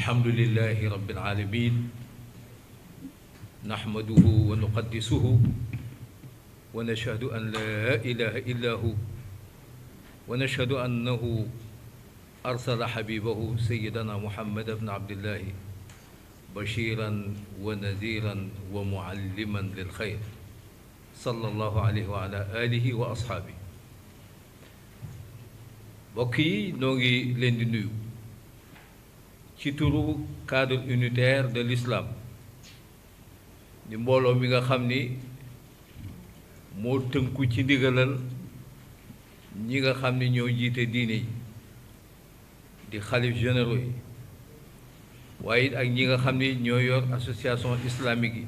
الحمد لله رب العالمين نحمده ونقدسه ونشهد أن لا إله إلا هو ونشهد أنه أرسل حبيبه سيدنا محمد بن عبد الله بشيرا ونذيرا ومعلما للخير صلى الله عليه وعلى آله وأصحابه بقي نوغي لين نيو ci turu cadre unitaire de l'islam di mbooloo mi nga xam ni moo tënku ci ndigalal ñi nga xam ni ñoo jiite diine yi di xalif généraux yi waaye it ak ñi nga xam ni ñoo yor association islamique yi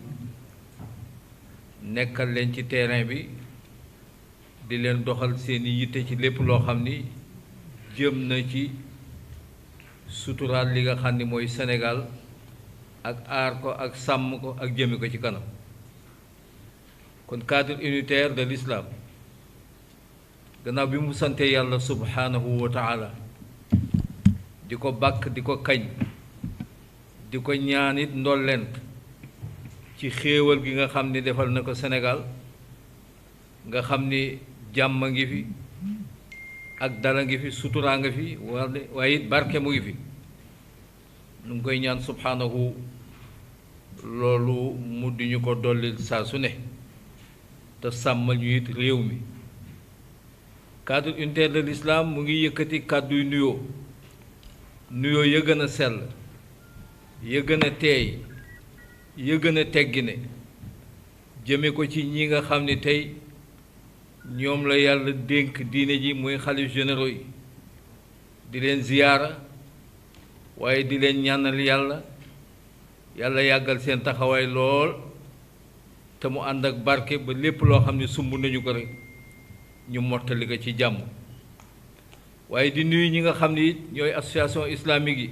nekkal leen ci terrain bi di leen doxal seeni yitte ci lépp loo xam ni jëm na ci suturaal li nga xam ni mooy Sénégal ak aar ko ak sàmm ko ak jëme ko ci kanam kon cadre unitaire de l'islam gannaaw bi mu sante yàlla subhanahu wa taala di ko bàkk di ko kañ di ko ñaanit ndollent ci xéewal gi nga xam ni defal na ko Sénégal nga xam ni jàmm a ngi fi ak dala ngi fi suturaa nga fi waaye it barke mu ngi fi nu ngi koy ñaan subhanahu loolu mu di ñu ko dollil saa su ne te sàmmal ñu it réew mi cadre unitaire de l'islam mu ngi yëkkati kàdduy nuyoo ya gën a sell ya gën a teey ya gën a teggine jëme ko ci ñi nga xam ni tey ñoom la yàlla dénk diine ji muy xalif généraux yi di leen ziyaara waaye di leen ñaanal yàlla yàggal seen taxawaay lool te mu ànd ak barke ba lépp loo xam ne sumb nañu ko rek ñu mottali ko ci jàmm waaye di nuyu ñi nga xam ni ñooy association islamique yi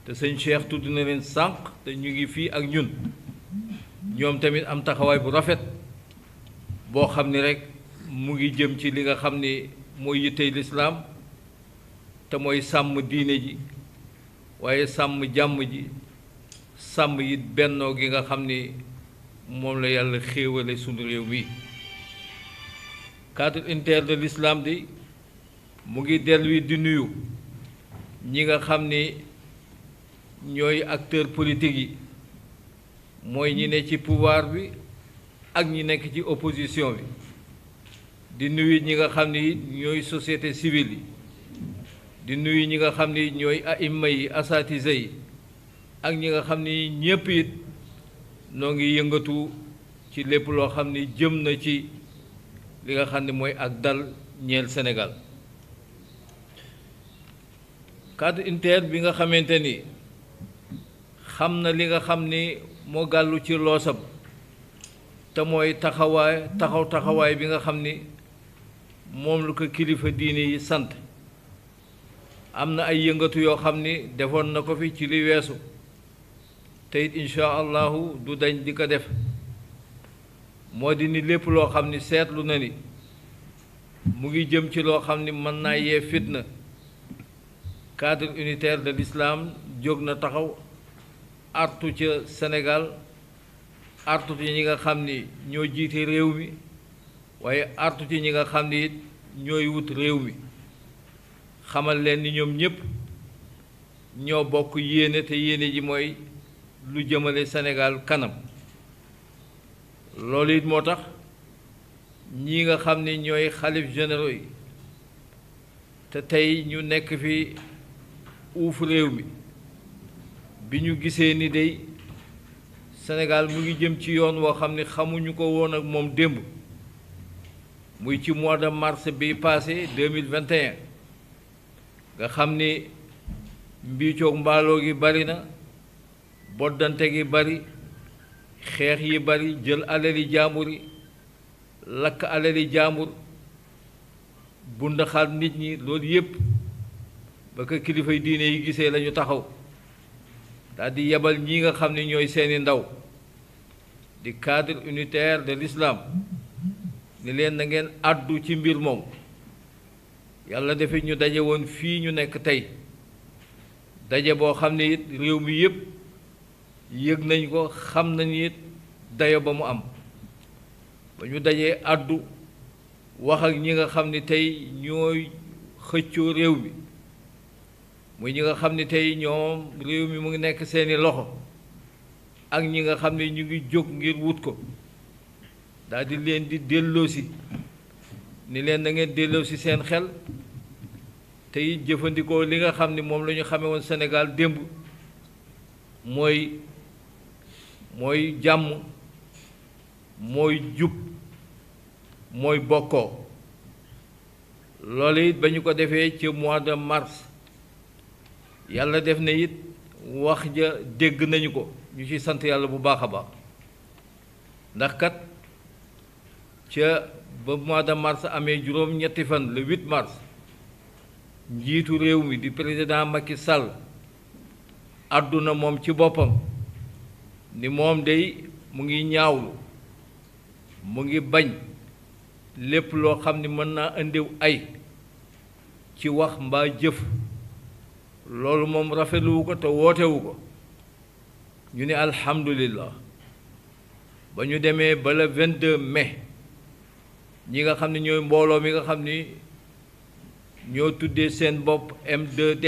te sëñ Cheikh tudd na leen sànq te ñu ngi fii ak ñun ñoom tamit am taxawaay bu rafet boo xam ni rek mu ngi jëm ci li nga xam ni mooy yittey lislaam te mooy sàmm diine ji waaye sàmm jàmm ji sàmm it bennoo gi nga xam ni moom la yàlla xéewale sunu réew mi cadre unitaire de l'islam di mu ngi dellu di nuyu ñi nga xam ni ñooy acteurs politiques yi mooy ñi ne ci pouvoir bi ak ñi nekk ci opposition bi di nuyu ñi nga xam ni ñooy société civile yi di nuyu ñi nga xam ni ñooy aïma yi asatise yi ak ñi nga xam ni ñépp it noo ngi yëngatu ci lépp loo xam ni jëm na ci li nga xam ni mooy ak dal ñeel Sénégal cadre unitaire bi nga xamante ni xam na li nga xam ni moo gàllu ci loosam te mooy taxawaay bi nga xam ni moom lu ko kilifa diine yi sant am na ay yëngatu yoo xam ni defoon na ko fi ci li weesu te it incha allahu du dañ di ko def moo di ni lépp loo xam ni seetlu na ni mu ngi jëm ci loo xam ni mën naa yee fitna cadre unitaire de l'islam jóg na taxaw artu ca Sénégal artu ci ñi nga xam ni ñoo jiite réew mi waaye artu ci ñi nga xam ni it ñooy wut réew mi xamal leen ni ñoom ñépp ñoo bokk yéene te yéene ji mooy lu jëmale Sénégal kanam loolu it moo tax ñi nga xam ni ñooy xalif généraux yi te tey ñu nekk fi uuf réew mi bi ñu gisee ni day Sénégal mu ngi jëm ci yoon woo xam ne xamuñu ko woon ak moom démb muy ci mois de mars bi passé 2021 nga xam ni mbiicoog mbaaloo gi bari na boddante gi bari xeex yi bari jël alali jaambur yi lakk alali jaambur bundaxaat nit ñi loolu yépp ba ko kilifay diine yi gisee lañu taxaw daldi yebal ñi nga xam ne ñooy seeni ndaw di cadre unitaire de l'islam ni leen na ngeen àddu ci mbir moom yàlla defe ñu daje woon fii ñu nekk tey daje boo xam ne it réew mi yépp yëg nañ ko xam nañ it dayo ba mu am ba ñu dajee àddu wax ak ñi nga xam ne tey ñooy xëccoo réew mi muy ñi nga xam ne tey ñoom réew mi mu ngi nekk seeni loxo ak ñi nga xam ne ñu ngi jóg ngir wut ko daal di leen di delloosi ni leen da ngeen delloosi seen xel tey jëfandikoo li nga xam ne moom la ñu xamee woon Sénégal démb mooy jàmm mooy jub mooy bokkoo loolu it ba ñu ko defee ci mois de mars yàlla def na it wax ja dégg nañu ko ñu ci sant yàlla bu baax a baax ndax kat ca ba mois de mars amee juróom-ñetti fan le 8 mars njiitu réew mi di président Macky Sall àdduna moom ci boppam ni moom day mu ngi ñaawlu mu ngi bañ lépp loo xam ni mën naa indiw ay ci wax mbaa jëf loolu moom rafetluwu ko te wootewu ko ñu ne alhamdulillah ba ñu demee ba le 22 mai ñi nga xam ne ñooy mbooloo mi nga xam ni ñoo tuddee seen bopp M2D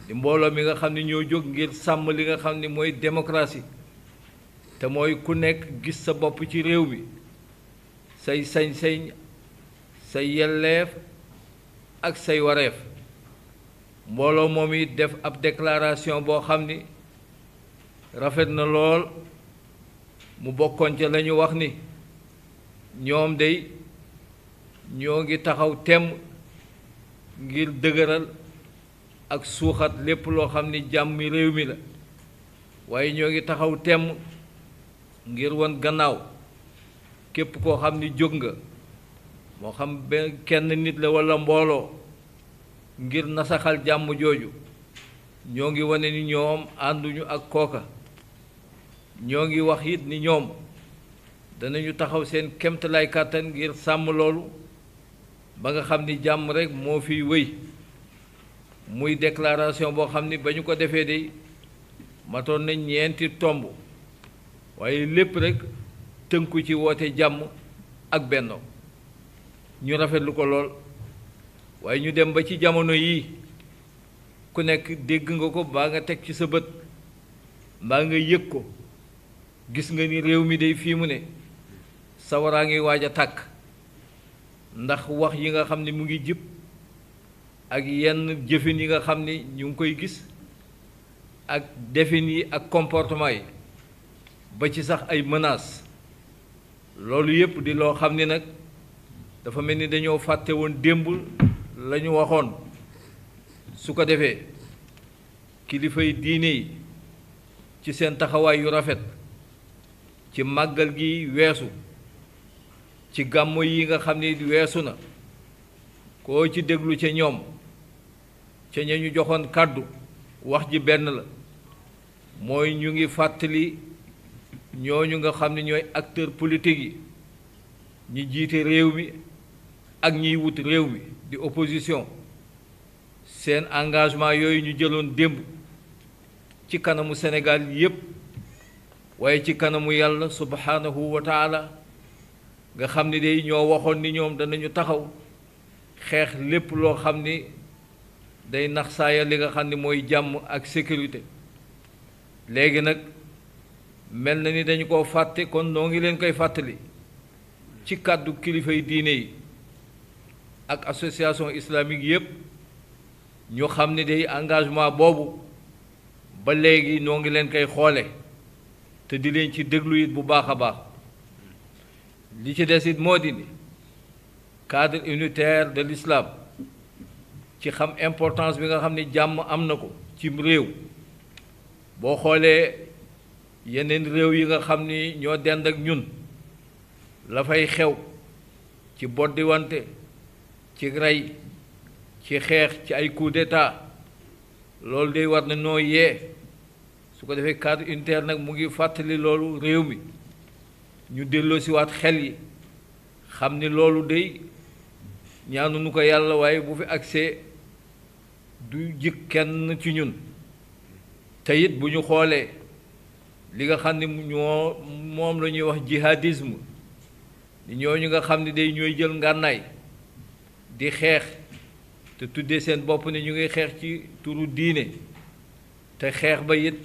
di mbooloo mi nga xam ne ñoo jóg ngir sàmm li nga xam ne mooy démocratie te mooy ku nekk gis sa bopp ci réew mi say sañ-sañ say yelleef ak say wareef mbooloo moom it def ab déclaration boo xam ni rafet na lool mu bokkoon ca la ñu wax ni ñoom day ñoo ngi taxaw temm ngir dëgëral ak suuxat lépp loo xam ni jàmmi réew mi la waaye ñoo ngi taxaw temm ngir won gannaaw képp koo xam ni jóg nga moo xam benn kenn nit la walla mbooloo ngir nasaxal jàmm jooju ñoo ngi wane ni ñoom ànduñu ak kooka ñoo ngi wax it ni ñoom danañu taxaw seen kemtalaay kàttan ngir sàmm loolu ba nga xam ni jàmm rekk moo fiy wéy muy déclaration boo xam ni ba ñu ko defee de matoon nañ ñeenti tomb waaye lépp rekk tënku ci woote jàmm ak bennoo ñu rafetlu ko lool waaye ñu dem ba ci jamono yii ku nekk dégg nga ko baa nga teg ci sa bët mbaa nga yëg ko gis nga ni réew mi day fii mu ne sawaraa ngi waaj a tàkk ndax wax yi nga xam ne mu ngi jib ak yenn jëfin yi nga xam ni ñu ngi koy gis ak defin yi ak comportement yi ba ci sax ay menaces loolu yépp di loo xam ni nag dafa mel ni dañoo fàtte woon démb la ñu waxoon su ko defee kilifay diine yi ci seen taxawaay yu rafet ci màggal gi weesu ci gàmmo yi nga xam ni weesu na koo ci déglu ca ñoom ca ña ñu joxoon kàddu wax ji benn la mooy ñu ngi fàttali ñooñu nga xam ne ñooy acteurs politiques yi ñi jiite réew mi ak ñiy wut réew mi di opposition seen engagement yooyu ñu jëloon démb ci kanamu Sénégal yépp waaye ci kanamu yàlla subhanahu wa taala nga xam ni day ñoo waxoon ni ñoom danañu taxaw xeex lépp loo xam ni day nax saaya li nga xam ni mooy jàmm ak sécurité léegi nag mel na ni dañu ko fàtte kon noo ngi leen koy fàttali ci kàddu kilifay diine yi ak association islamique yépp ñu xam ni day engagement boobu ba léegi noo ngi leen koy xoole te di leen ci déglu it bu baax a baax li ci des it moo di ni cadre unitaire de l'islam ci xam importance bi nga xam ni jàmm am na ko ci réew boo xoolee yeneen réew yi nga xam ni ñoo dend ak ñun la fay xew ci boddiwante ci rey ci xeex ci ay coup d'état loolu day war na noo yee su ko defee cadre unitaire nag mu ngi fàttali loolu réew mi ñu delloo si waat xel yi xam ni loolu day ñaanu nu ko yàlla waaye bu fi agsee du jik kenn ci ñun te it bu ñu xoolee li nga xam ne moom la ñuy wax jihadisme ñooñu nga xam ne day ñooy jël ngànnaay di xeex te tuddee seen bopp ne ñu ngi xeex ci turu diine te xeex ba it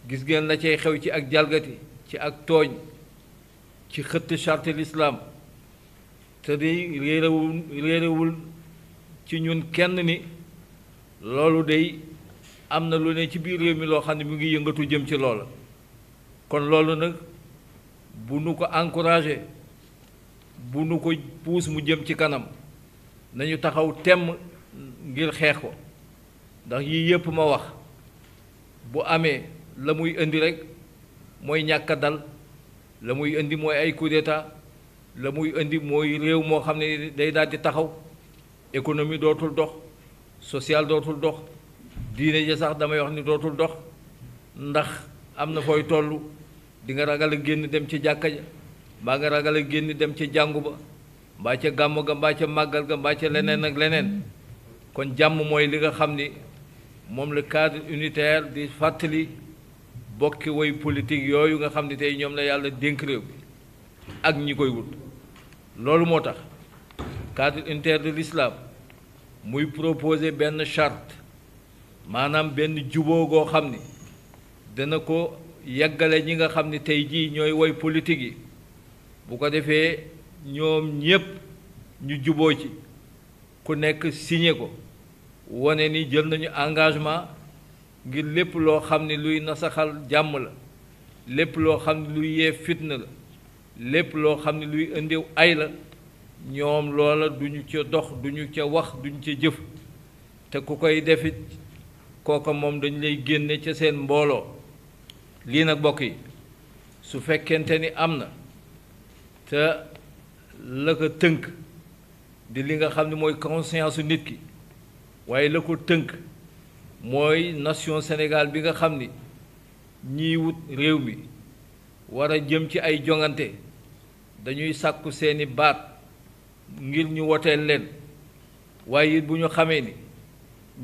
gis ngeen la cay xew ci ak jalgati ci ak tooñ ci xëtt charte l'islam te di réerewul ci ñun kenn ni loolu day am na lu ne ci biir réew mi loo xam ne mu ngi yëngatu jëm ci loola kon loolu nag bu nu ko encouragé bu nu ko puus mu jëm ci kanam nañu taxaw temm ngir xeex ko ndax yii yépp ma wax bu amee la muy indi rek mooy ñàkk a dal la muy indi mooy ay coup d'état la muy indi mooy réew moo xam ne day daal di taxaw économie dootul dox social dootul dox diine ja sax damay wax ni dootul dox ndax am na fooy toll di nga ragal a génn dem ci jàkka ja mbaa nga ragal a génn dem ci jàngu ba mbaa ca gàmm ga mbaa ca màggal ga mbaa ca leneen ak leneen kon jàmm mooy li nga xam ni moom la cadre unitaire di fàttali bokki woy politique yooyu nga xam ne tey ñoom la yàlla dénk réew ak ñi koy wut loolu moo tax cadre unitaire de l'islam muy proposer benn charte maanaam benn juboo goo xam ni dana ko yeggale ñi nga xam ne tey jii ñooy woy politique yi bu ko defee ñoom ñépp ñu juboo ci ku nekk signé ko wane ni jël nañu engagement ngir lépp loo xam ne luy nasaxal jàmm la lépp loo xam ne luy yee fitna la lépp loo xam ne luy indiw ay la ñoom loola duñu ca dox duñu ca wax duñu ca jëf te ku koy defit kooka moom dañu lay génne ca seen mbooloo lii nag bokk yi su fekkente ni am na te la ko tënk di li nga xam ne mooy conscience su nit ki waaye la ko tënk mooy nation Sénégal bi nga xam ni ñiy wut réew mi war a jëm ci ay jongante dañuy sàkku seeni baat ngir ñu woteel leen waaye it bu ñu xamee ni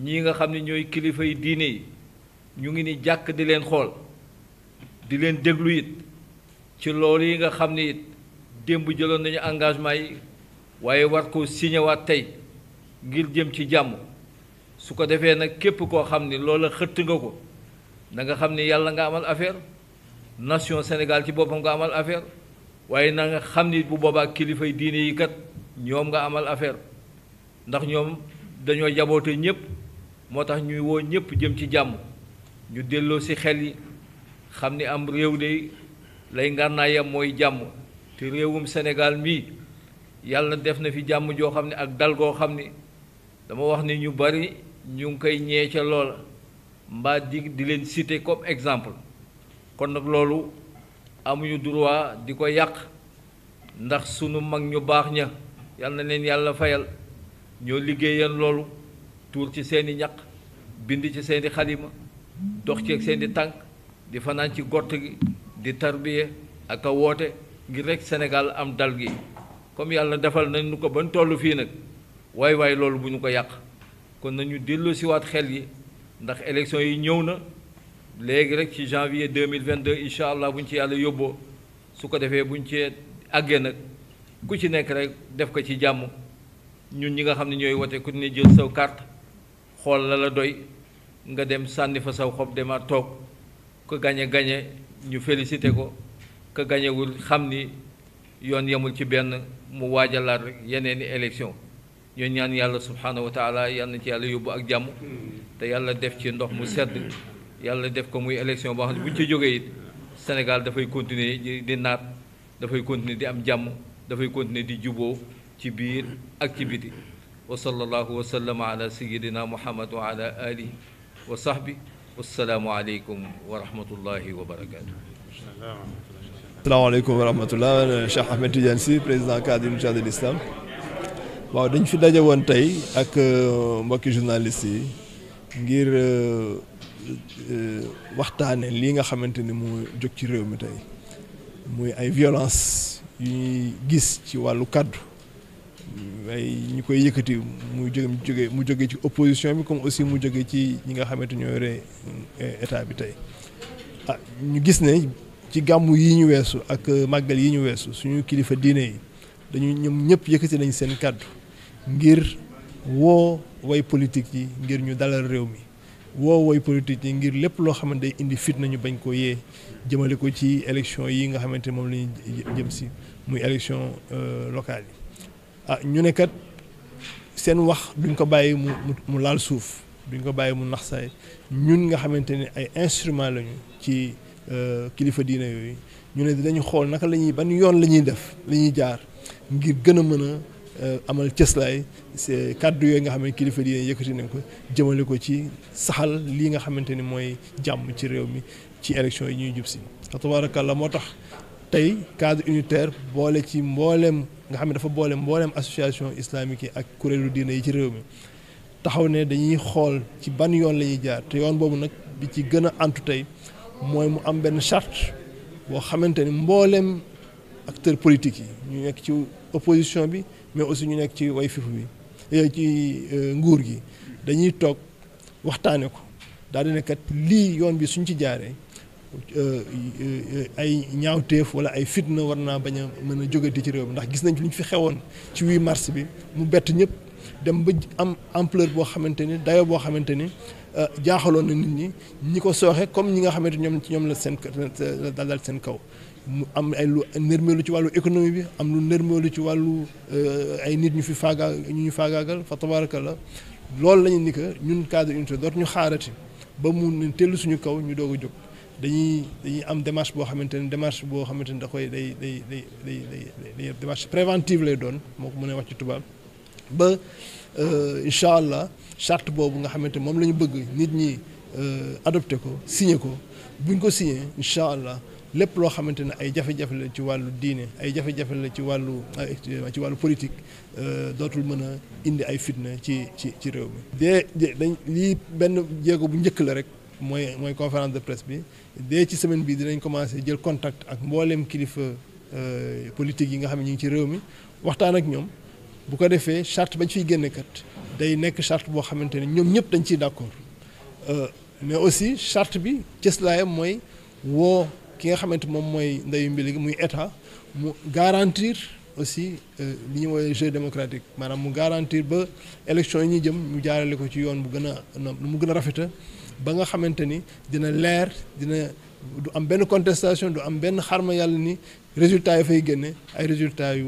ñii nga xam ne ñooy kilifa yi diine yi ñu ngi ni jàkk di leen xool di leen déglu it ci loolu yi nga xam ne it démb jëloon nañu engagement yi waaye war ko signé waat tey ngir jëm ci jàmm su ko defee nag képp koo xam ni loola xëtt nga ko na nga xam ni yàlla nga amal affaire nation Sénégal ci boppam nga amal affaire waaye na nga xam ni bu boobaa kilifay diine yi kat ñoom nga amal affaire ndax ñoom dañoo jaboote ñépp moo tax ñuy woo ñépp jëm ci jàmm ñu delloo ci xel yi xam ni am réew de lay ngànnaayam mooy jàmm te réewum Sénégal mii yàlla def na fi jàmm joo xam ne ak dal goo xam ni dama wax ni ñu bari ñu ngi koy ñee ca loola mbaa di leen citer comme exemple kon nag loolu amuñu droit di ko yàq ndax sunu mag ñu baax ña yal na leen yàlla fayal ñoo liggéeyal loolu tuur ci seeni ñaq bind ci seeni xalima dox ci ak seeni tànk di fanaan ci gott gi di tarbiye ak a woote ngir rek Sénégal am dal gi comme yàlla defal nañu ko ba tollu fii nag waaye loolu bu ñu ko yàq kon nañu dellu si waat xel yi ndax élection yi ñëw na léegi rek ci janvier 2022 incha allah bu ñu ci yàlla yóbboo su ko defee bu ñu ci àggee nag ku ci nekk rek def ko ci jàmm ñun ñi nga xam ne ñooy wote ku ne jël saw carte xool la la doy nga dem sànni fa saw xob demaat toog ko gañe ñu félicité ko ko gañewul xam ni yoon yemul ci benn mu waajalaat rek yeneeni élection ñoo ñaan yàlla subhaanahu wa taala yal na ci yàlla yóbbu ak jàmm te yàlla def ci ndox mu sedd yàlla def ko muy élection boo xam ne bu ñu ci jógee it Sénégal dafay continuer di naat dafay continuer di am jàmm dafay continuer di juboo ci biir ak ci biti wa sallallahu wa sallama ala sayyidina muhammad wa ala alihi wa sahbi wassalaamu aleykum wa rahmatullahi wa barakatuh. Asalaamaaleykum wa rahmatullah. Cheikh Ahmed Tidiane Sy, président cadre unitaire de l'islam. waaw dañ fi daje woon tey ak mbokki journalistes yi ngir waxtaane lii nga xamante ni mu jóg ci réew mi tey muy ay violence yu ñuy gis ci wàllu kàddu ay ñu koy yëkkati mu jóge ci opposition bi comme aussi mu jóge ci ñi nga xamante ñoo yore état bi tey ñu gis ne ci gàmmu yi ñu weesu ak màggal yi ñu weesu suñu kilifa diine yi dañu ñoom ñëpp yëkkati nañ seen kàddu ngir woo way politique yi ngir ñu dalal réew mi woo way politique yi ngir lépp loo xamante day indi fitna ñu bañ ko yee jëmale ko ci élection yi nga xamante moom la ñuy jëm si muy élection locale yi ñu ne kat seen wax duñ ko bàyyi mu laal suuf duñ ko bàyyi mu nax saay ñun nga xamante ne ay instrument lañu ci kilifa diine yooyu ñu ne dinañu xool naka la ñuy ban yoon la ñuy def la ñuy jaar ngir gën a mën a amal cëslaay c'est kàddu yooyu nga xam ne kilifa diine yëkkati nañ ko jëmale ko ci saxal lii nga xamante ni mooy jàmm ci réew mi ci élection yi ñuy jub si tabarakallah moo tax tey cadre unitaire boole ci mbooleem nga xam ne dafa boole mbooleem association islamique yi ak kuréelu diine yi ci réew mi taxaw ne dañuy xool ci ban yoon la ñuy jaar te yoon boobu nag bi ci gën a antu tey mooy mu am benn charte boo xamante ni mbooleem acteurs politiques yi ñu nekk ci opposition bi mais aussi ñu nekk ci way fifu bi ci nguur gi dañuy toog waxtaane ko daal di ne kat lii yoon bi suñ ci jaaree ay ñaawteef wala ay fitna war naa bañ a mën a jógati ci réew mi ndax gis nañ fi lu ñu fi xewoon ci 8 mars bi mu bett ñëpp dem ba am ampleur boo xamante ni dayo boo xamante ni jaaxaloon na nit ñi ko sooxe comme ñi nga xamante ñoom la seen dal seen kaw mu am ay lu nërmeelu ci wàllu économie bi am lu nërmeelu ci wàllu ay nit ñu faagaagal fa tabarakallah loolu lañu ni que ñun cadre unité dootuñu xaarati ba mu ne tellu suñu kaw ñu doog a jóg dañuy am démarche boo xamante ni da koy day démarche préventive lay doon moo ko mën a wax ci tubaab ba incha allah charte boobu nga xamante moom la ñu bëgg nit ñi adopté ko signé ko buñ ko signé incha allah lépp loo xamante ne ay jafe-jafe la ci wàllu diine ay jafe-jafe la ci wàllu politique dootul mën a indi ay fitna ci réew mi. dañ lii benn jéego bu njëkk la rek mooy conférence de presse bi ci semaine bii dinañ commencé jël contact ak mbooleem kilifa politique yi nga xam ne ñu ngi ci réew mi waxtaan ak ñoom bu ko defee charte bañ fiy génne kat day nekk charte boo xamante ne ñoom ñëpp dañ ciy d'accord mais aussi charte bi cëslaayam mooy woo ki nga xamante moom mooy ndeyu mbili gi muy état mu garantir aussi li ñuy woowee jeu démocratique maanaam mu garantir ba élection yi ñuy jëm ñu jaarale ko ci yoon bu gën a mu gën a rafeta ba nga xamante ni dina leer du am benn contestation du am benn xarma yàlla ni résultats yi fay génne ay résultats yu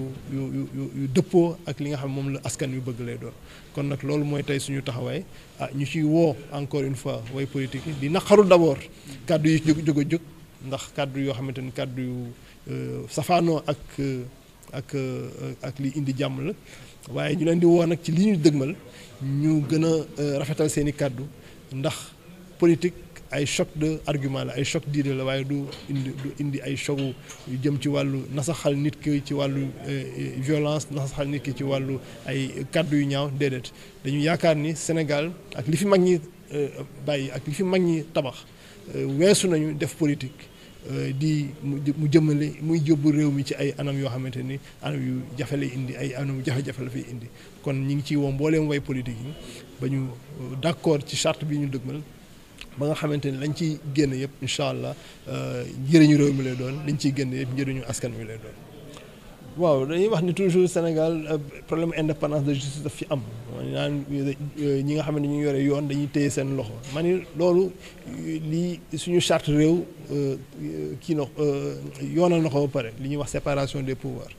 dëppoo ak li nga xam moom la askan wi bëgg lay doon kon nag loolu mooy tey suñu taxawaay ñu ciy woo encore une fois way politique yi di naqaru d'abord kàddu yi jóg a jóg ndax kàddu yoo xamante ni kàddu yu safaanoo ak li indi jàmm la waaye ñu leen di woo nag ci li ñu dëgmal ñu gën a rafetal seen i kàddu ndax politique ay choc de argument la ay choc d'idée la waaye du indi ay choc yu jëm ci wàllu nasaxal nit ki ci wàllu violence nasaxal nit ki ci wàllu ay kàddu yu ñaaw déedéet dañu yaakaar ni Sénégal ak li fi mag ñi bàyyi ak li fi mag ñi tabax weesu nañu def politique mu jëmale muy jóbbu réew mi ci ay anam yoo xamante ni anam yu jafe lay indi ay anam yu jafe-jafe la fay indi kon ñi ngi ciy woo mbooleem way politique yi ba ñu d'accord ci charte bi ñu dëgmal ba nga xamante ni lañ ciy génn yëpp incha allah njëriñu réew mi lay doon liñ ciy génn yëpp njëriñu askan mi lay doon. waaw dañuy wax ni toujours Sénégal problème indépendance de justice daf fi am naan ñi nga xam ne ñu ngi yore yoon dañuy téye seen loxo ma ni loolu lii suñu charte réew kii na yoonal na ko ba pare li ñuy wax séparation des pouvoirs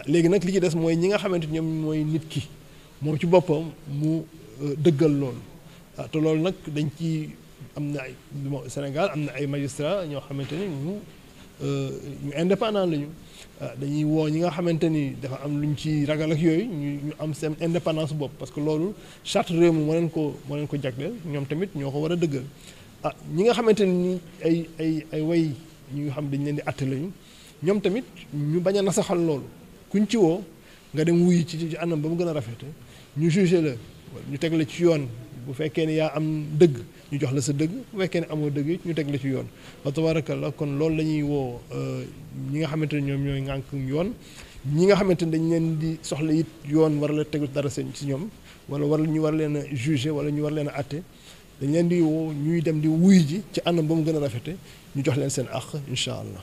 léegi nag li ci des mooy ñi nga xamante ñoom mooy nit ki moom ci boppam mu dëggal loolu te loolu nag dañ ci am na ay Sénégal am na ay magistrats ñoo xamante ni ñu indépendant lañu dañuy woo ñi nga xamante ni dafa am luñ ci ragal ak yooyu ñu am seen indépendance bopp parce que loolu charte réew mi moo leen ko jagleel ñoom tamit ñoo ko war a dëggal ñi nga xamante ni ay way ñi nga xam dañ leen di atte lañu ñoom tamit ñu bañ a nasaxal loolu kuñ ci woo nga dem wuyi ci anam ba mu gën a rafete ñu jugé la ñu teg la ci yoon bu fekkee ne yaa am dëgg ñu jox la sa dëgg bu fekkee ne amoo dëgg ñu teg la ci yoon wa tabarakallah kon loolu la ñuy woo ñi nga xamante ne ñoom ñooy ŋànk yoon ñi nga xamante ni dañ leen di soxla it yoon war la tegu dara seen ci ñoom wala ñu war leen a juger wala ñu war leen a àtte dañ leen di woo ñuy dem di wuy ji ci anam ba mu gën a rafete ñu jox leen seen àq incha allah.